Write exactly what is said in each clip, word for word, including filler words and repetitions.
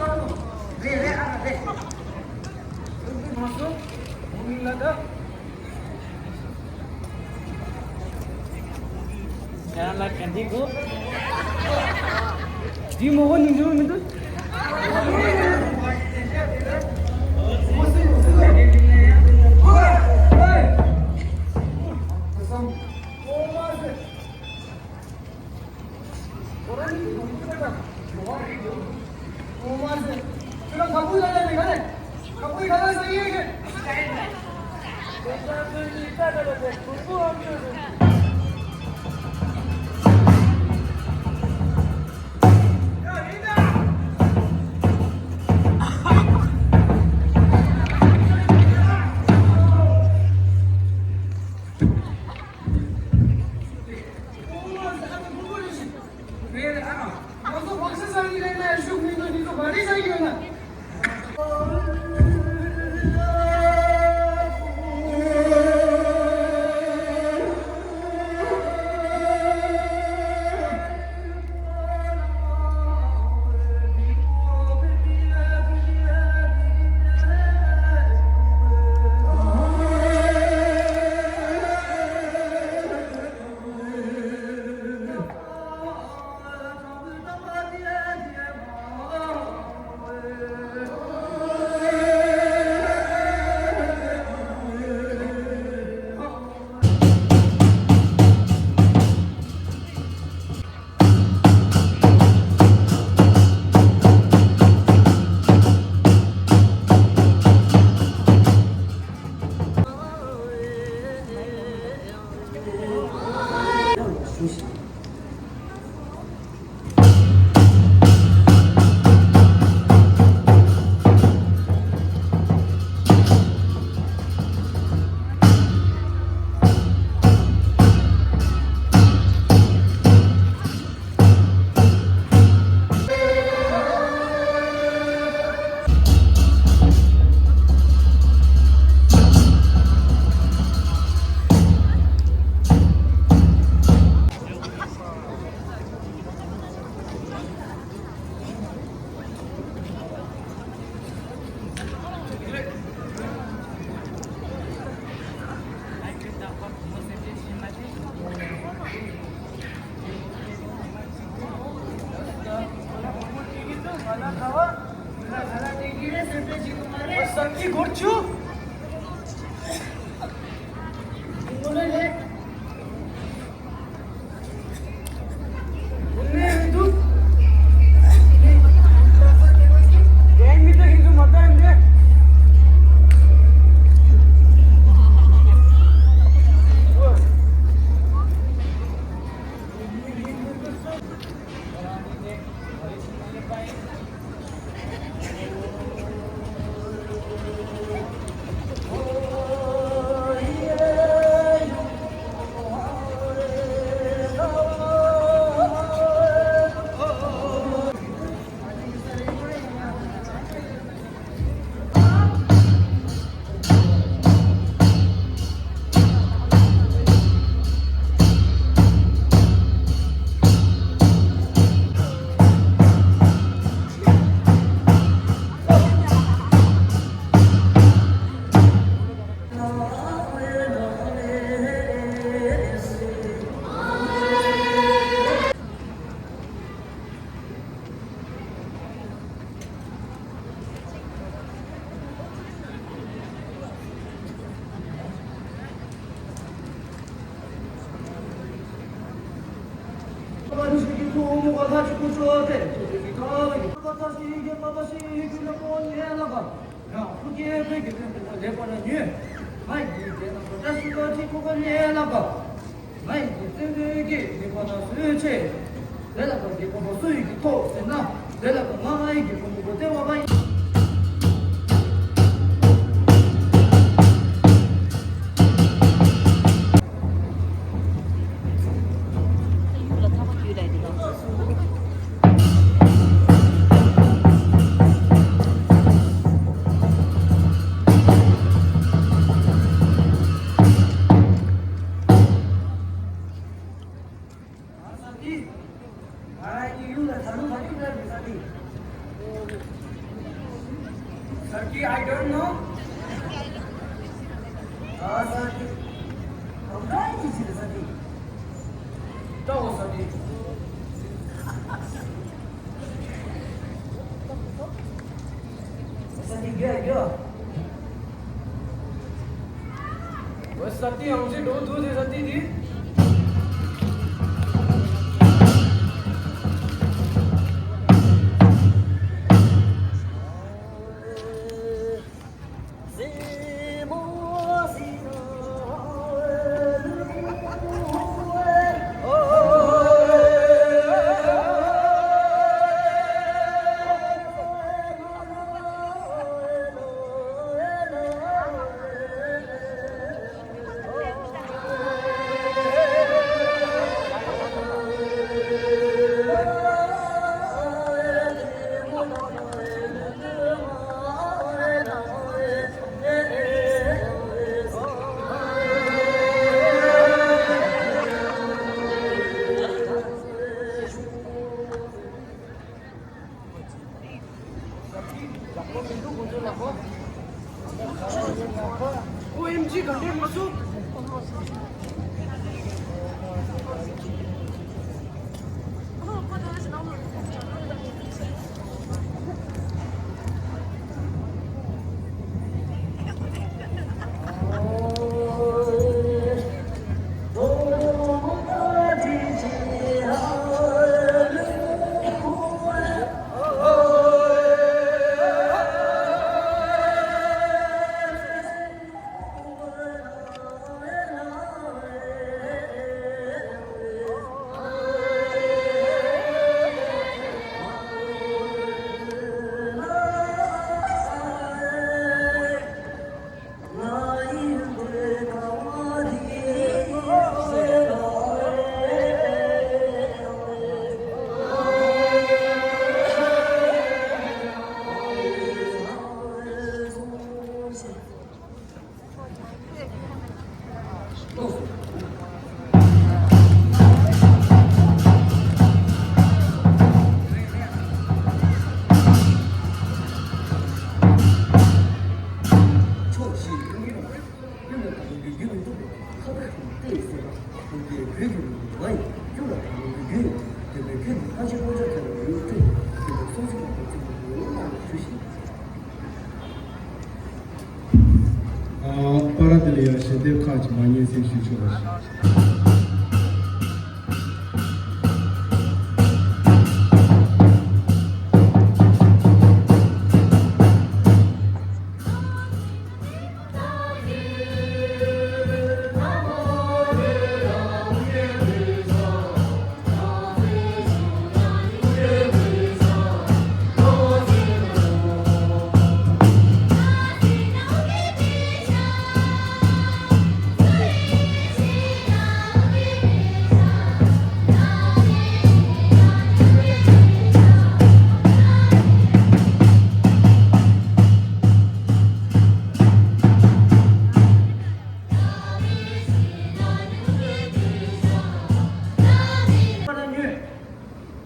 རེད་རེད། ཨ་རེད། ཁྱེད་རང་ལ་ག་འདི་དགོས། འདི་མོ་གོ་ནི་འདུག་མི་འདུག་ང་ཡི་གི་བརྩོན་འགྲུས་ཀྱིས་ནུས་པ་དང་སོས་ཆེ། དེ་ལ་ང་ཡི་གི་བརྩོན་པ་སུ་ཡི་གི་ཐོག་ཟེར་ན། དེ་ལ་ང་ཡི་གི་བུ་མོ་བོ་བདེ་བ་བ་ཡིན། ང་རང་གི་ཡུལ་ལ་ད་ལུ་ག་ཡུལ་ལ་མི་ས་ནི། I don't know. ཨ་ས་ཏི། ཨ་ས་ཏི། ཏོ་ས་ཏི། ས་ཏི་རྒྱ་རྒྱ། ཨོ་ས་ཏི་ཡང་ཅི་འགྲོ་འདུག་དེ་ས་ཏི་དེ། ཨོ་ཨེམ་ཇི། ག་འདྲས་མ་སོང་། ཨ། པ་ར་དེ་ལ་ཡང་ཞལ་འདེབས་ཁག་ཅིག་མ་ཉན་སེམས་ཤིག་ཆོག་པ་ཞིག་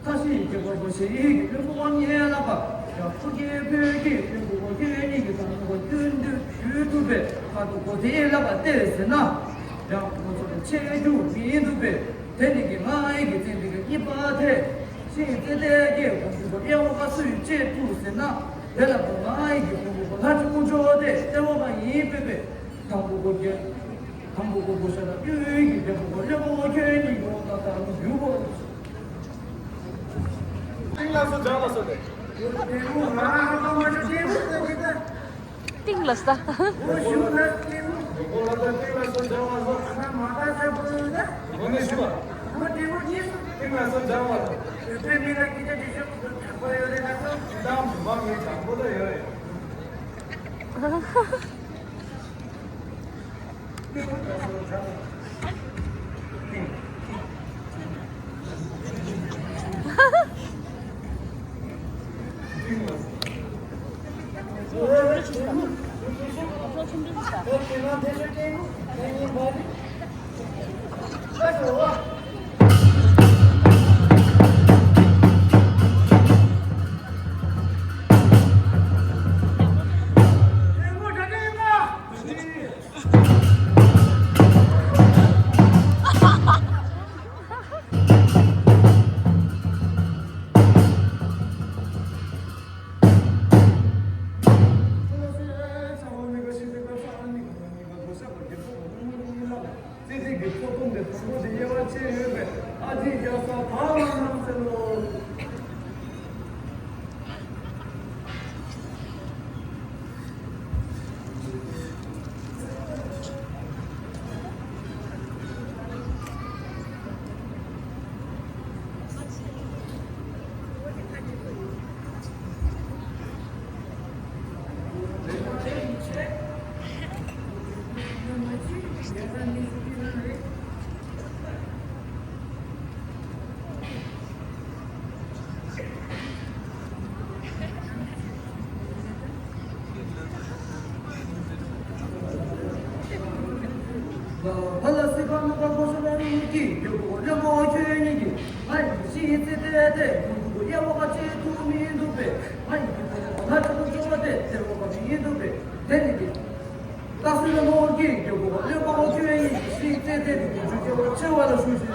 ཁ་ཤས་ཀྱིས་དགོན་པ་ཞེ་ཡིས་ཀྱི་བློན་པོ་དབང་ཡན་ལགས་པ། ཡང་ཕུར་རྒྱལ་བོད་ཀྱི་བློན་པོ་ཁོ་ཁྱེད་གཉིས་ཀྱི་བསམ་བློ་བསྟུན་གྲོས་ཞུས་ཐུབ་པའི་ཁ་ཐུག་གོ་དེ་ལབ་པ་བལྟས་ཟིན་ན། ཡང་ང་ཚོ་ལ་ཆེ་རྒྱུ་མི་འདུག་པས། དེ་ནི་གི་ང་ཨེ་གི་བཙན་པོའི་གཉིས་པ་དེ་ཤིང་རྩེ་ལྟས་ཀྱི་དགོན་པ་གཡས་པ་སུས་བཅད་ཐུབ་ཟིན་ན། དེ་ལ་ང་ཨེ་གི་དགོན་པ་ལྷ་ཆུང་ཆོག་དེ་ལྟེ་བ་གང་ཡིན་པས་པས། དང་པོ་སྒོ་རྒྱན། དང་པོ་སྒོ་སྒོ་ཤ་དང་གཡུ་ཡི་རྒྱན་པོ་སྒོ་ལེགས་པོ་ཁྱོད་ཉིད་ཡོང་ན་དང་རྒྱུ་གོ། ཏིང་ལ་སོ་སྦྱང་ལ་སོ་དེ། ཏིང་ལ་ས། ཏིང་ལ་སོ་སྦྱང་བ། ཁོང་གི་བཟང་པོ་དེ་དབྱེ་བ་ཕྱེ་ཡོད་པས། ཨ་ཙི་རྒྱ་ས་བག་ལ་ནང་ཟེར་ལོ། ཕ་ལ་སི་ཁ་ནུ་ཁ་ཁོ་སུ་ལ་རུ་ཀི་ཡོ་གོ་ལེ་མོ་ཁྱོད་གཉིས་ཀྱི་ཨ་ཡི་ཤི་ཙི་ཏེ་ཏེ་ཁུ་ཁུ་ཡ་བ་ཁ་ཆེ་ཐུ་མི་འདུག་པས། ཨ་ཡི་ཁུ་ཁུ་ཁ་ཆེ་ཁུ་ཆོ་བ་ཏེ་ཏེ་བ་ཁ་མི་འདུག་པས། ཏེ་ནི་ཀི་ཏ་སུ་ལ་མོ་ཀི་ཡོ་གོ་ལེ་མོ་ཁྱོད་གཉིས་ཀྱི་ཤི་ཙི་ཏེ་ཏེ་ཁུ་ཆོ་ཆེ་བ་ལ་ཤུ་ཤི།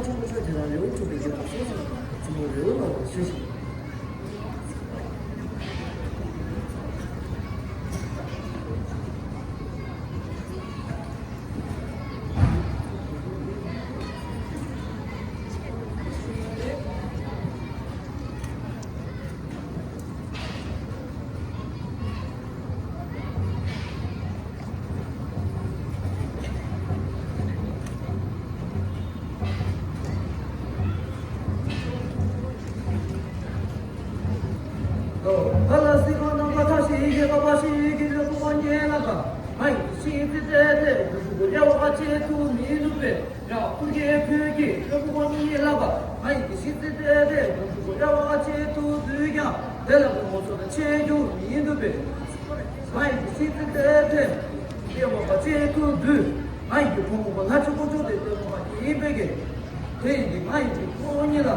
ཁྲོམ་ཁྲོ་དེ་དང་རེའུ་ཁྲོད་པའི་རྒྱལ་པོ་སོགས་སུ་ཆེན་པོ་རེའུ་ལ་བ་ཞུ་ཞིང་། ཧ་ལ་སི་ཁོ་ནང་པ་ཐ་ཤི་ཡི་གེ་པ་པ་ཤི་ཡི་གེ་ལ་ཀུ་པ་ཉེ་ལ་ཀ་ཧ་ཡི་ཤི་ཙི་ཏེ་ཏེ་གུ་ཤུ་གུ་ཡ་བ་ཅེ་ཐུ་མི་ནུ་པེ། ཡང་ཁུར་གྱིས་ཁྱོད་ཀྱིས་ལྟོས་པ་ཉིད་ལ་བ། ང་ཡི་གི་ཤི་ཚེ་ཏེ་ཏེ་དགོངས་སུ་གོ་ཡ་བ་ཅེས་ཐུགས་འདུད་ཀྱང་། དེ་ལ་བུ་མོ་ཚོ་ལ་ཆེས་རྒྱུ་མི་ཡིན་འདུག་པས། ང་ཡི་གི་ཤི་ཚེ་ཏེ་ཏེ་ལྟོས་པ་ཅེས་ཐུགས་འདུད། ང་ཡི་གི་བུ་མོ་བ་ལྷ་ཆོས་དཀོན་མཆོག་དེ་ལྟོས་པ་ཡིན་པས་ཀྱི། དེ་ཡིན་གྱི་ང་ཡི་གི་ཁོང་ཉིད་ལ།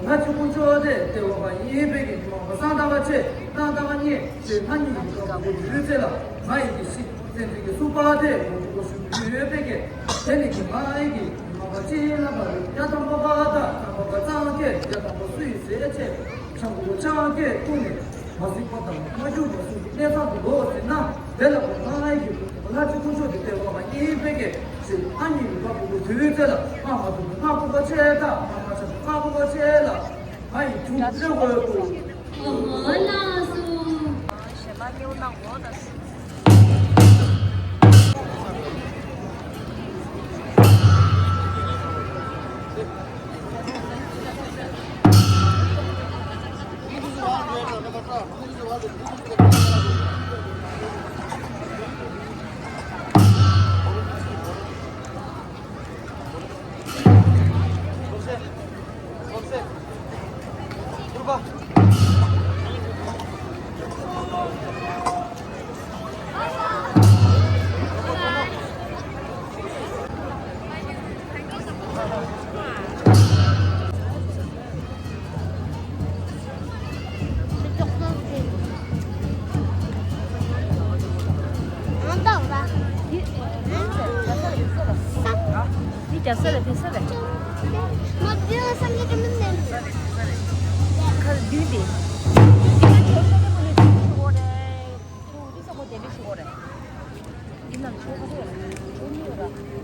ང་ཆུ་ཀུ་ཅོ་དེ་ལྟེ་བ་ཡིན་པའི་གི་མ་བ་སང་ད་བ་ཆེ་ད་ད་བ་ཉེ་ཞེས་ང་གཉིས་ཀྱི་ཀ་བ་ཡུལ་ཚེ་ལ་ང་ཡི་གི་ཤི་བཙན་འཛིན་གྱི་སུ་པ་དེ་ངོ་ཅུ་ཀོ་ཤུ་ཡོད་པའི་གི། དེ་ནི་གི་ང་ཡི་གི་མ་བ་ཅི་ལ་བ་རུ་ཡ་དང་པ་བ་ད་དང་པ་བ་གཙང་ཁེ་ཡ་དང་པ་སུ་ཡི་ཟེ་ཆེ་ཆང་ཀུ་ཆང་ཁེ་ཀུ་ནི། མ་གཟིགས་པ་དང་མ་གྱུར་པ་གཟུགས་ཀྱི་གནས་ཚང་དུ་འགྲོ་བ་ཟེར་ན། དེ་ལ་ཁོ་ང་ཡི་གི་ལྷ་ཆུ་ཀུ་ཅོ་དེ་ལྟེ་བ་ཡིན་པའི་གི་ཞེས་ཨ་ནི་ཡི་བ་ཀུ་ཀུ་དུས་ཚེ་ལ་ང་མ་ཐུབ་ང་ཀུ་པ་ཆེ་ད་ང་མ་ཆ་ང་ཀུ་པ་ཆེ་ལ། ང་ཡི་ཐུགས་རེ་འོས་པོ། ཨོ་ལགས་སོ། འདི་རྒྱ་ས་རེད། དེ་ས་རེད། ཁ་འདི་འདི། འདི་ན་ཁྱོད་ས་རེད། ཁོ་ནི་འདི་ཤི་གོ་རེད། ཁྱོད་འདི་ས་ཁོ་དེ་འདྲ་ཤི་གོ་རེད། འདི་ན་ཁྱོད་ཁ་རེད། ཁྱོད་ནི་ར།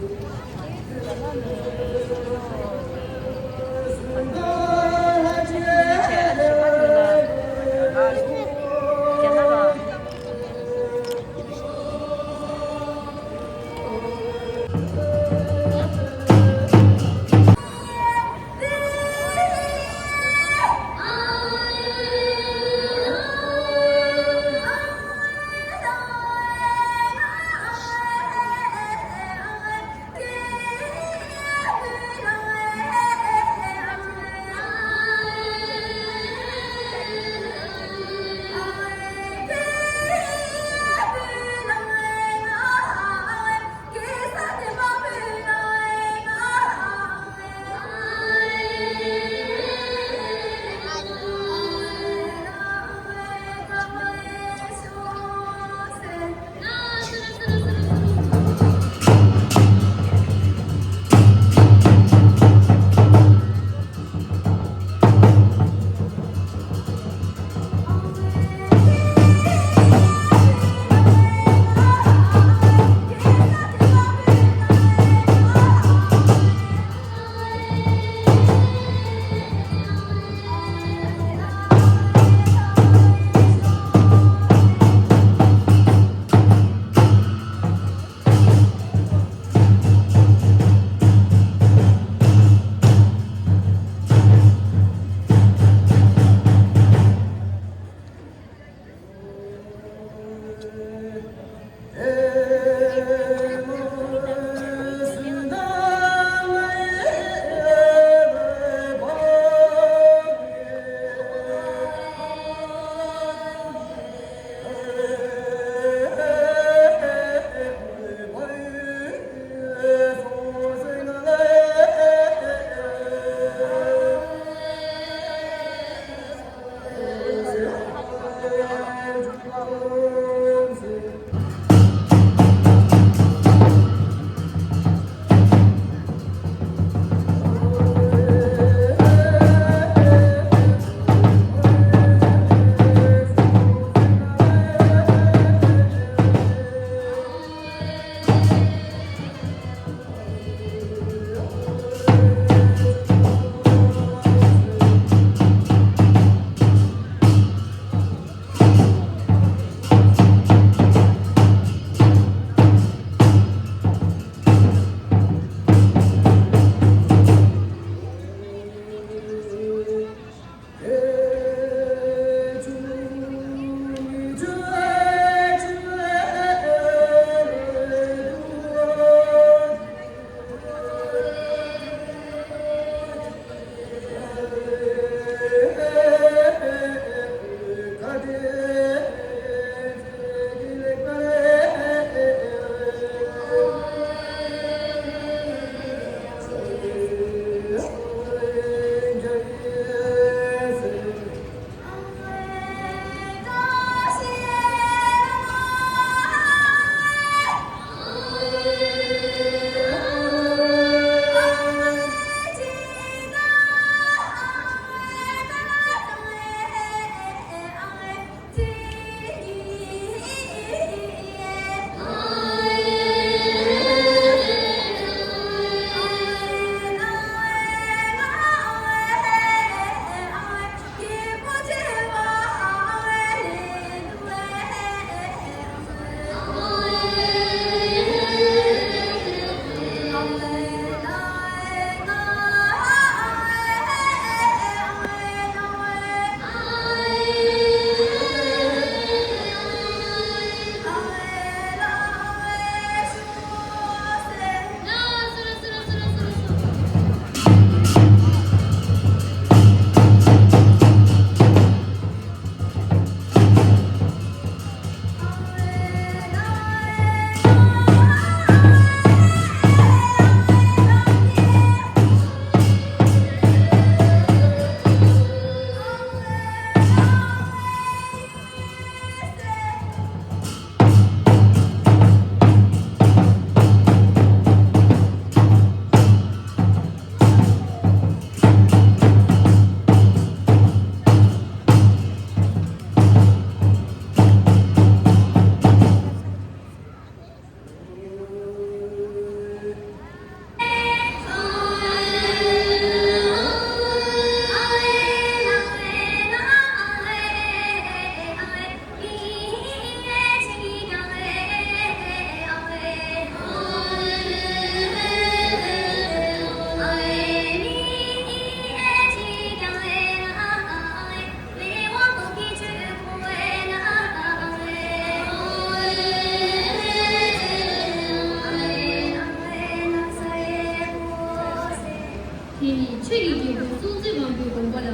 དེ་ནི་ཆོས་ཀྱི་རྒྱལ་པོ་སྲོང་བཙན་སྒམ་པོའི་དགོངས་པ་ལ།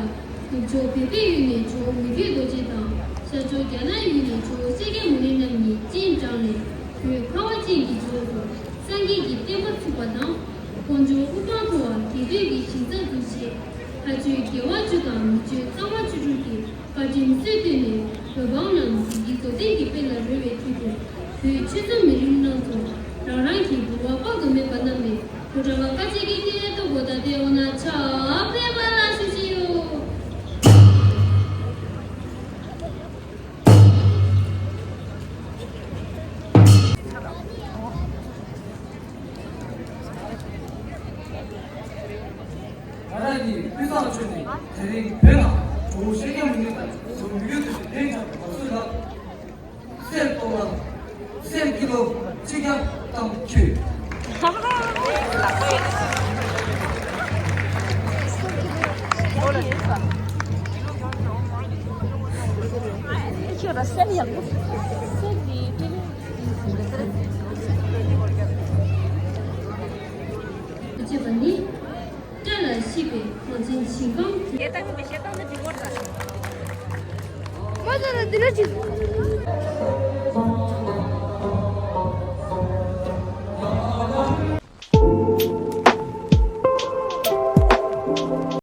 ནུབ་ཕྱོགས་བོད་པའི་ཡུལ་ནས་ཇོ་བོ་མི་བསྐྱོད་རྡོ་རྗེ་དང་། ཤར་ཕྱོགས་རྒྱ་ནག་ཡུལ་ནས་ཇོ་བོ་ཤཱཀྱ་མུ་ནེ་རྣམས་ཀྱིས་སྤྱན་དྲངས་ནས་བོད་ཁ་བ་ཅན་གྱི་ཇོ་བོ་སངས་རྒྱས་ཀྱི་བསྟན་པ་ཚུགས་པ་དང་། དཀོན་མཆོག་དབུ་འཕང་མཐོ་བ་དགེ་འདུན་གྱི་ཞིང་ས་འཛུགས་ཆེད། ལྷ་ཆོས་དགེ་བ་བཅུ་དང་མི་ཆོས་གཙང་མ་བཅུ་དྲུག་གི་བཀའ་དྲིན་སྲོལ་བཏོད་ནས། བོད་འབངས་རྣམས་ཡིད་ཀྱི་རྫོགས་ལྡན་གྱི་དཔལ་ལ་རོལ་བའི་མཐུ་དེ། བོད་ཆོས་ཚོགས་མི་རིགས་རྣམས་ཚོ་རང་རང་གི་འབུལ་བ་དཔག་ཏུ་མེད་པ་བསྣམས་ནས། བུ་གྲྭ་བ་དཀའ་སྤྱད་ཀྱི་ལྟེ་བའི་ལྟོ་གོས་དང་བསྟན་འོག་ན་ཕྱག་ཕེབས་པ་ལ་ཞུ་ཞུ་ཡོད། ང་རང་གིས་སྤུས་གཙང་བྱོན་ནས་དེ་རིང་བོད་ནང་ཇོ་བོ་ཤཱཀྱ་མུ་ནེ་དང་ཇོ་བོ་མི་བསྐྱོད་རྡོ་རྗེ་གདན་འདྲེན་པ་སུ་ལགས། གསེར་ཏོག་ལ་གསེར་ཀི་ལོ་གཅིག་བརྒྱ་བཏང་ཆོག། ཁྱོད་ར་གསེར་ཡག་པོ། གསེར་འདི་དེ་ནི། ཅེས་པ་ནི། སྐྲ་ལ་ཤིས་པའི་གངས་ཅན་ཞིང་ཁམས། ཡེ་ད་མི་བཤད་སྟངས་འདི་འགྲིག་གོ་ད། མ་ད་ད་འདི་ལ་ཅིག